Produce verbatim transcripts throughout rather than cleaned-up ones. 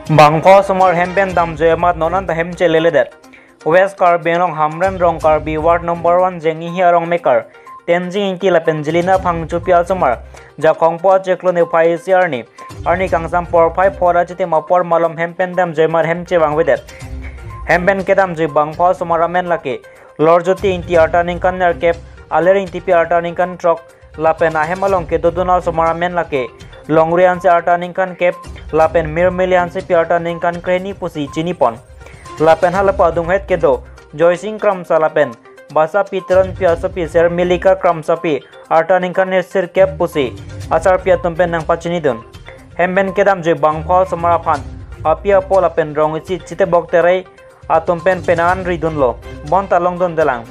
Bangpho osomar hem pen damjoi amat non anta hem cheleledet. West Karbi Anglong Hamren Rongkarbi Ward number one Jenghi arong mekar Tenzing Ingti lapen Jelina Phangchopi asomar Jakhongpo achiklo niphai isi arni, arni kangsam porphai phor achitim apor malom hem pen damjoi amat hem chevangvedet. Hem pen kedamjoi bangpho osomar amen lake Lorjyoti Ingti arta ningkan nerkep, Aler Ingtipi arta ningkan throk, lapen ahem along kedodun osomar amen lake Longri Hanse arta ningkan kep, lapen Mirmili Hansepi arta ningkan krehini pusi chinipon. Lapen halapu adunghet kedo Joysing Kramsa lapen Basapi Teronpi asopi Sermilika Kramsapi arta ningkan sirkep pusi asarpi atum pen nangpachinidun. Hem pen kedamjoi bangpho osomar aphan api apo lapen rong isi chitebok terei atum pen penang ridunlo, bonta longdundelang.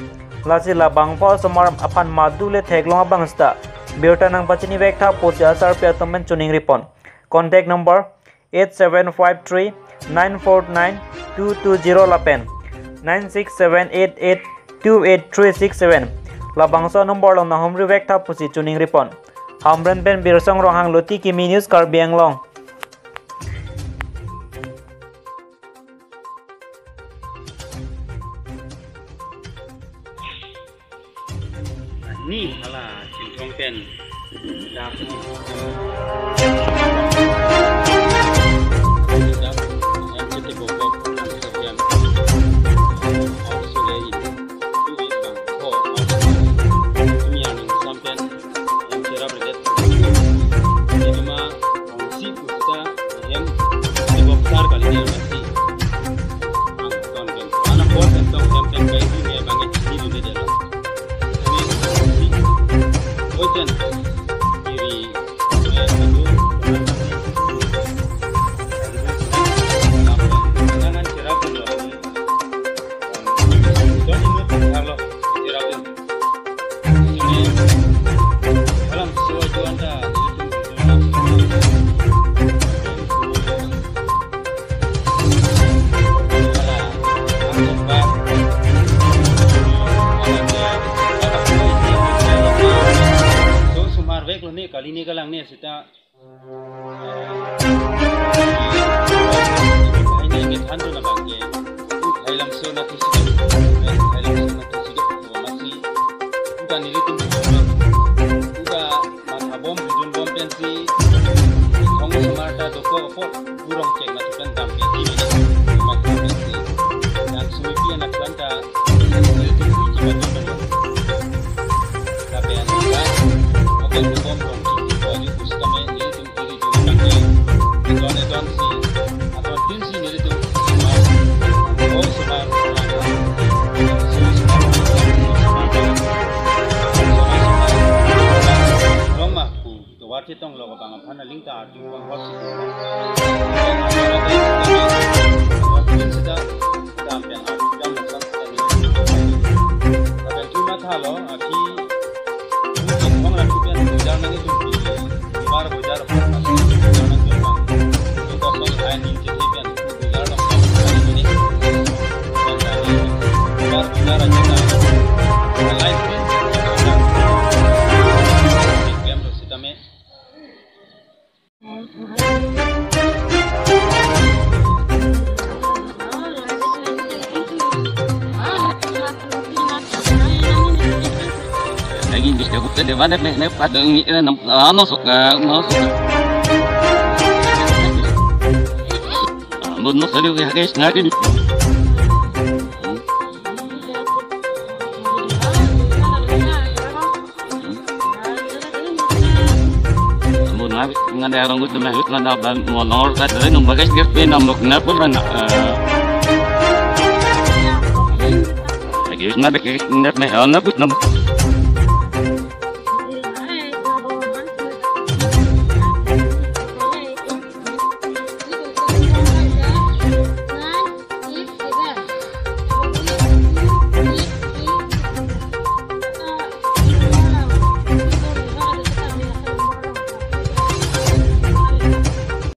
Lasi la bangpho osomar aphan madu le theklong abang seta birta nangpachinivektha pusi asarpi atum pen choningripon. Contact number eight seven five three nine four nine two two zero lapen nine six seven eight eight two eight three six seven. Labangso number along nanghumrivektha pusi choningripon. Hamren pen Birsong Ronghang, Luti Kimi News, Karbi Anglong. Ni hala Chinthong pen dak ni. Dak yang cete bobok, yang cete yang. Angsule itu, itu bang ko, angsule. Ini yang sampai yang cerap lagi. Ini cuma si puta hem, si boxer kali ni masih. Ang ton pen. Anak bos yang tong hem pen kai ni bang ni dulu dia lah. Ini si. Ojen. Iri. Eh, dulu. Jangan cerap dulu. Don ini harlo cerap dulu. So, sumar vek lo ne, kali ne kalang ne sita. Hai ne, ne than tu na bang ke. Hai lam so na tu si. Hai lam so na tu si. Masi. Uda nelitum. Uda matha bom, bidun bom pensi. Hong sumar ta doko apot. Burong cek na tukan dam ke. Ini. Matha pensi. Dan sumipi anak tuan ta. Nelitum uji matha bom. Tapi anak tuan. Oke, bom rong cek. Itu aja kus kami. Nelitum Bar bojar, bojar nang jumpa. Untuk kong hai ni jadi kan bojar dong kong hai ni. Bar bojar aja kan. Lain kan. Game lo sitame. Lagi bis jago ke depan deh, nih, nih, pada ngi-, eh, nam-, ah, masuk ke, masuk ke. Ah, mun masuk dulu ya, guys, nanti. Mun nang, ngan arong gut na hut ngan ban mo nor ka dre num bagas gep pe nam lok na pun na, eh. Lagi na bek na me na put nam.